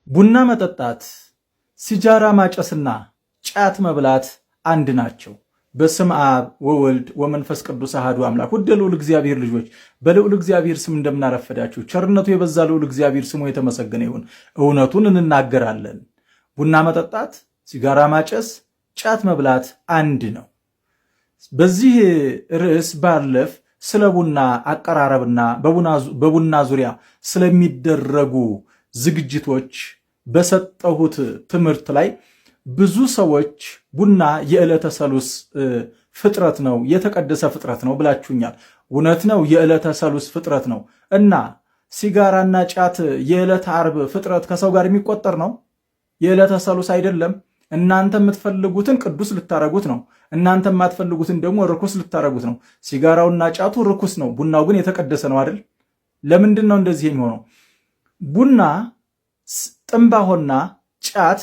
ቡና መጠጣት፣ ሲጃራ ማጨስና ጫት መብላት አንድ ናቸው። በስም አብ ወወልድ ወመንፈስ ቅዱስ አሐዱ አምላክ። ውድ ልዑል እግዚአብሔር ልጆች፣ በልዑል እግዚአብሔር ስም እንደምናረፈዳችሁ፣ ቸርነቱ የበዛ ልዑል እግዚአብሔር ስሙ የተመሰገነ ይሁን። እውነቱን እንናገራለን። ቡና መጠጣት፣ ሲጋራ ማጨስ፣ ጫት መብላት አንድ ነው። በዚህ ርዕስ ባለፍ ስለ ቡና አቀራረብና በቡና ዙሪያ ስለሚደረጉ ዝግጅቶች በሰጠሁት ትምህርት ላይ ብዙ ሰዎች ቡና የዕለተ ሰሉስ ፍጥረት ነው፣ የተቀደሰ ፍጥረት ነው ብላችሁኛል። እውነት ነው፣ የዕለተ ሰሉስ ፍጥረት ነው። እና ሲጋራና ጫት የዕለተ ዓርብ ፍጥረት ከሰው ጋር የሚቆጠር ነው? የዕለተ ሰሉስ አይደለም። እናንተ የምትፈልጉትን ቅዱስ ልታረጉት ነው። እናንተ የማትፈልጉትን ደግሞ ርኩስ ልታረጉት ነው። ሲጋራውና ጫቱ ርኩስ ነው፣ ቡናው ግን የተቀደሰ ነው አይደል? ለምንድን ነው እንደዚህ የሚሆነው? ቡና፣ ጥንባሆና ጫት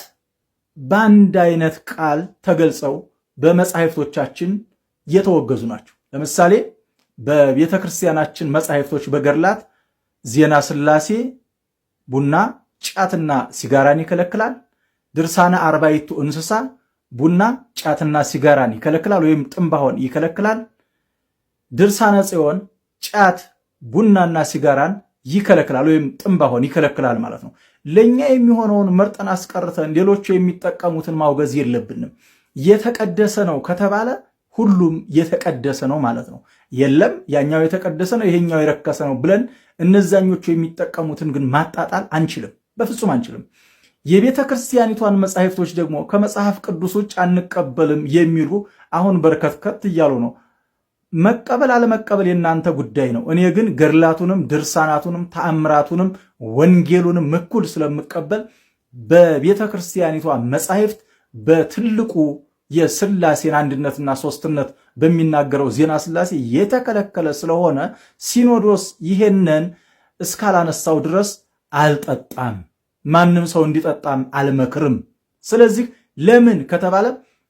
በአንድ አይነት ቃል ተገልጸው በመጻሕፍቶቻችን የተወገዙ ናቸው። ለምሳሌ በቤተ ክርስቲያናችን መጻሕፍቶች በገድላት ዜና ሥላሴ ቡና፣ ጫትና ሲጋራን ይከለክላል። ድርሳነ አርባዕቱ እንስሳ ቡና፣ ጫትና ሲጋራን ይከለክላል ወይም ጥንባሆን ይከለክላል። ድርሳነ ጽዮን ጫት፣ ቡናና ሲጋራን ይከለክላል ወይም ጥንባሆን ይከለክላል ማለት ነው። ለኛ የሚሆነውን መርጠን አስቀርተን ሌሎቹ የሚጠቀሙትን ማውገዝ የለብንም። የተቀደሰ ነው ከተባለ ሁሉም የተቀደሰ ነው ማለት ነው። የለም ያኛው የተቀደሰ ነው ይሄኛው የረከሰ ነው ብለን እነዛኞቹ የሚጠቀሙትን ግን ማጣጣል አንችልም፣ በፍጹም አንችልም። የቤተ ክርስቲያኒቷን መጻሕፍቶች ደግሞ ከመጽሐፍ ቅዱስ ውጭ አንቀበልም የሚሉ አሁን በርከትከት እያሉ ነው። መቀበል አለመቀበል የእናንተ ጉዳይ ነው። እኔ ግን ገድላቱንም ድርሳናቱንም ተአምራቱንም ወንጌሉንም እኩል ስለምቀበል በቤተ ክርስቲያኒቷ መጻሕፍት በትልቁ የስላሴን አንድነትና ሶስትነት በሚናገረው ዜና ስላሴ የተከለከለ ስለሆነ ሲኖዶስ ይሄንን እስካላነሳው ድረስ አልጠጣም፣ ማንም ሰው እንዲጠጣም አልመክርም። ስለዚህ ለምን ከተባለ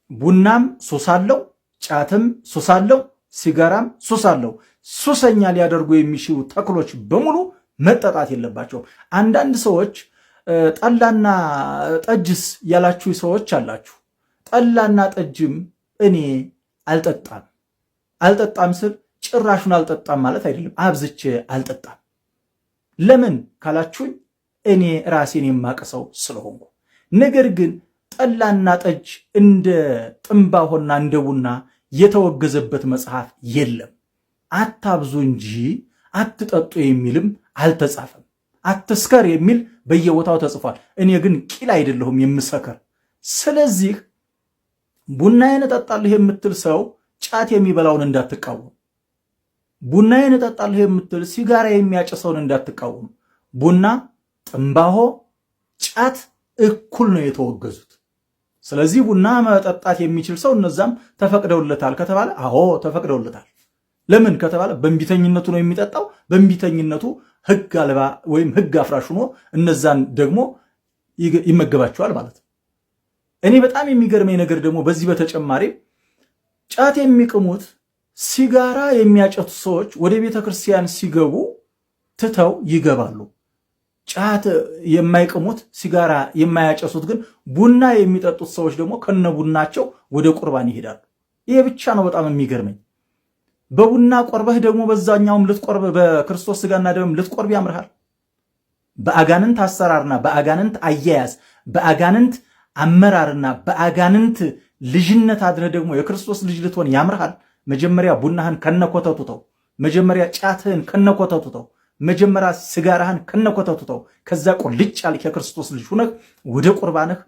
ቡናም ሱስ አለው፣ ጫትም ሱስ አለው፣ ሲጋራም ሱስ አለው። ሱሰኛ ሊያደርጉ የሚችሉ ተክሎች በሙሉ መጠጣት የለባቸውም። አንዳንድ ሰዎች ጠላና ጠጅስ ያላችሁ ሰዎች አላችሁ። ጠላና ጠጅም እኔ አልጠጣም። አልጠጣም ስል ጭራሹን አልጠጣም ማለት አይደለም። አብዝቼ አልጠጣም። ለምን ካላችሁኝ እኔ ራሴን የማቅሰው ስለሆንኩ። ነገር ግን ጠላና ጠጅ እንደ ጥንባሆና እንደ ቡና የተወገዘበት መጽሐፍ የለም። አታብዙ እንጂ አትጠጡ የሚልም አልተጻፈም። አትስከር የሚል በየቦታው ተጽፏል። እኔ ግን ቂል አይደለሁም የምሰከር። ስለዚህ ቡናዬን እጠጣለሁ የምትል ሰው ጫት የሚበላውን እንዳትቃወም፣ ቡናዬን እጠጣለሁ የምትል ሲጋራ የሚያጨሰውን እንዳትቃወም። ቡና፣ ጥንባሆ፣ ጫት እኩል ነው የተወገዙት። ስለዚህ ቡና መጠጣት የሚችል ሰው እነዛም ተፈቅደውለታል ከተባለ አዎ ተፈቅደውለታል። ለምን ከተባለ በእንቢተኝነቱ ነው የሚጠጣው። በእንቢተኝነቱ ሕግ አልባ ወይም ሕግ አፍራሽ ሆኖ እነዛን ደግሞ ይመገባቸዋል ማለት ነው። እኔ በጣም የሚገርመኝ ነገር ደግሞ በዚህ በተጨማሪ ጫት የሚቅሙት ሲጋራ የሚያጨቱ ሰዎች ወደ ቤተ ክርስቲያን ሲገቡ ትተው ይገባሉ። ጫት የማይቅሙት ሲጋራ የማያጨሱት ግን ቡና የሚጠጡት ሰዎች ደግሞ ከነ ቡናቸው ወደ ቁርባን ይሄዳሉ። ይሄ ብቻ ነው በጣም የሚገርመኝ። በቡና ቆርበህ ደግሞ በዛኛውም ልትቆርብ በክርስቶስ ስጋና ደም ልትቆርብ ያምርሃል። በአጋንንት አሰራርና በአጋንንት አያያዝ በአጋንንት አመራርና በአጋንንት ልጅነት አድረህ ደግሞ የክርስቶስ ልጅ ልትሆን ያምርሃል። መጀመሪያ ቡናህን ከነኮተቱ ተው። መጀመሪያ ጫትህን ከነኮተቱ ተው። መጀመሪያ ስጋራህን ከነኮተቱ ተው። ከዛ ቁልጭ ያልክ የክርስቶስ ልጅ ሁነህ ወደ ቁርባንህ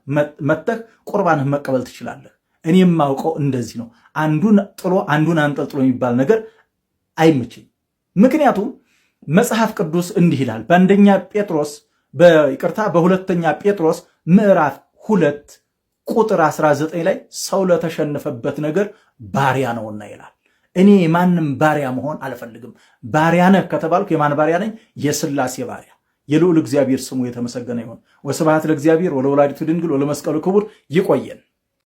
መተህ ቁርባንህ መቀበል ትችላለህ። እኔ የማውቀው እንደዚህ ነው። አንዱን ጥሎ አንዱን አንጠልጥሎ የሚባል ነገር አይመቸኝም። ምክንያቱም መጽሐፍ ቅዱስ እንዲህ ይላል በአንደኛ ጴጥሮስ በይቅርታ በሁለተኛ ጴጥሮስ ምዕራፍ 2 ቁጥር 19 ላይ ሰው ለተሸነፈበት ነገር ባሪያ ነውና ይላል። እኔ የማንም ባሪያ መሆን አልፈልግም። ባሪያ ነህ ከተባልኩ የማን ባሪያ ነኝ? የስላሴ ባሪያ። የልዑል እግዚአብሔር ስሙ የተመሰገነ ይሁን። ወስብሐት ለእግዚአብሔር ወለወላዲቱ ድንግል ወለመስቀሉ ክቡር። ይቆየን።